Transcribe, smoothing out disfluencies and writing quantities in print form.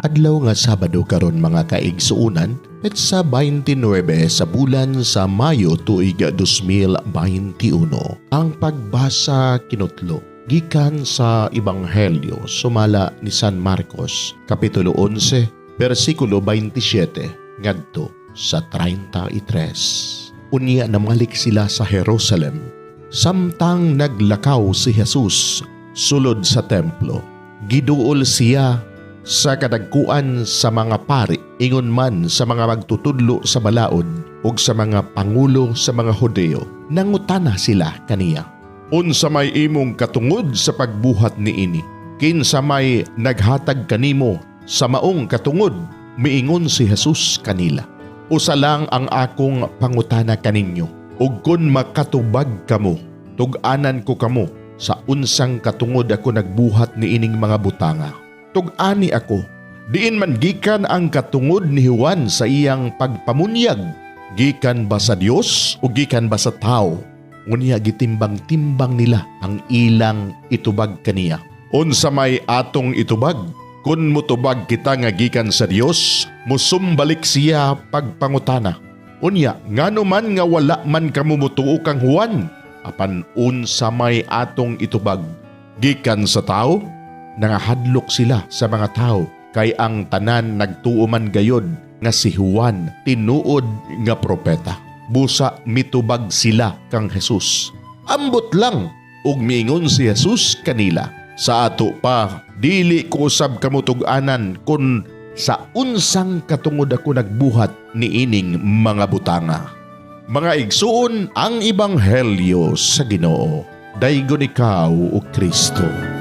Adlaw nga Sabado karon, mga kaigsuonan, petsa 29 sa bulan sa Mayo, tuig 2021. Ang pagbasa kinutlo gikan sa Ebanghelyo sumala ni San Marcos, kapitulo 11, bersikulo 27 ngadto sa 33. Unya namalik sila sa Jerusalem. Samtang naglakaw si Jesus sulod sa templo, giduol siya sa kadagkuan sa mga pari, ingon man sa mga magtutudlo sa balaod ug sa mga pangulo sa mga Hudeo. Nangutana sila kaniya, "Unsa may imong katungod sa pagbuhat niini? Kinsa may naghatag kanimo sa maong katungod?" Miingon si Jesus kanila, "Usa lang ang akong pangutana kaninyo, ug kun makatubag kamo, tug-anan ko kamo sa unsang katungod ako nagbuhat niining mga butanga. Tug-ani ako, diin man gikan ang katungod ni Juan sa iyang pagpamunyag? Gikan ba sa Dios o gikan ba sa tao?" Ngunya gitimbang-timbang nila ang ilang itubag kaniya. "Unsa may atong itubag? Kung mutubag kita nga gikan sa Dios, musumbalik siya pagpangutana. Unya, ngano man nga wala man kamo mutuo kang Juan? Apan unsa may atong itubag? Gikan sa tao?" Nangahadlok sila sa mga tao kay ang tanan nagtuo man gayod nga si Juan tinuod nga propeta. Busa mitubag sila kang Jesus. "Ambot lang." Ug miingon si Jesus kanila, "Sa ato pa, dili ko usab kamo tug-anan kung sa unsang katungod ako nagbuhat niining mga butanga." Mga igsuon, ang ebanghelyo sa Ginoo. Daygon ikaw, o Kristo.